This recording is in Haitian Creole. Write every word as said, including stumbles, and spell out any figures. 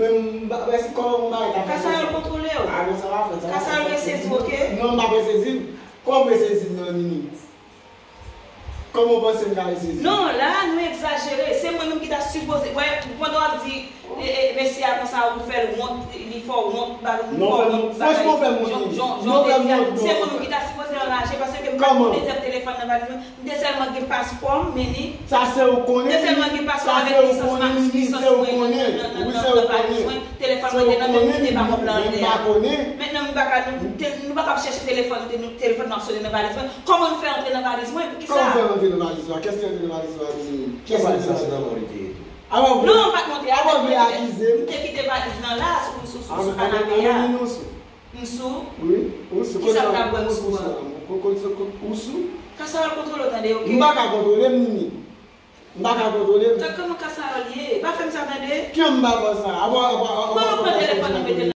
Men m pa wè si kòman yon bagay ta fè. Kasayòl kontwole w. Ah non, sa pa fèt, sa pa fèt. Kasayòl resezi w, oke? Non, m pa resezi l. Kòman m resezi l nan Nini? Kòman w panse m ka resezi l? Non, la a, nou egzajere. Se mwen menm ki ta sipoze. Wè, pandan w ap di, e, e, mesye a konsa, ou fè l wont, li fè w wont, bagay, ou fè w wont, bagay. Franchman, ou fè m wont, Jan, Nini. Jan, Jan, ou fè m wont, se mwen menm ki ta sipoze anraje, paske m pa t konnen zèv telefòn nan valiz mwen. M te sèlman gen paspò m, men li. Sa se ou konnen, Nini. M te sèlman gen paspò avèk lisans, lisans mwen nan, nan, nan, nan, nan valiz mwen. Telefòn mwen te nan men m, m te pa konprann lè a. Mentnan, m pa ka, nou, te, nou pa ka ap chèche telefòn, nou te, nou, telefòn nan ap sone nan valiz mwen. Kòman nou fè antre nan valiz mwen? Poukisa? Kòman fè antre nan valiz ou a? Kiyès ki antre nan valiz ou a, Nini? Kiyès ki antre nan valiz ou a? Avan vle, non, m pa t monte avè l, m te kite, m te kite valiz nan la, sou, sou, sou, sou kanape a. M sou. Wi, ou sou. Kisa m ta bwè m sou a? Ou sou. Kasayòl kontwole w tande, oke? M pa ka kontwole m, Nini. M pa ka kontwole m. Gad kòman Kasayòl ye. Pa fè m sa tande. Kiyès m pa fè sa? Avan, avan, avan.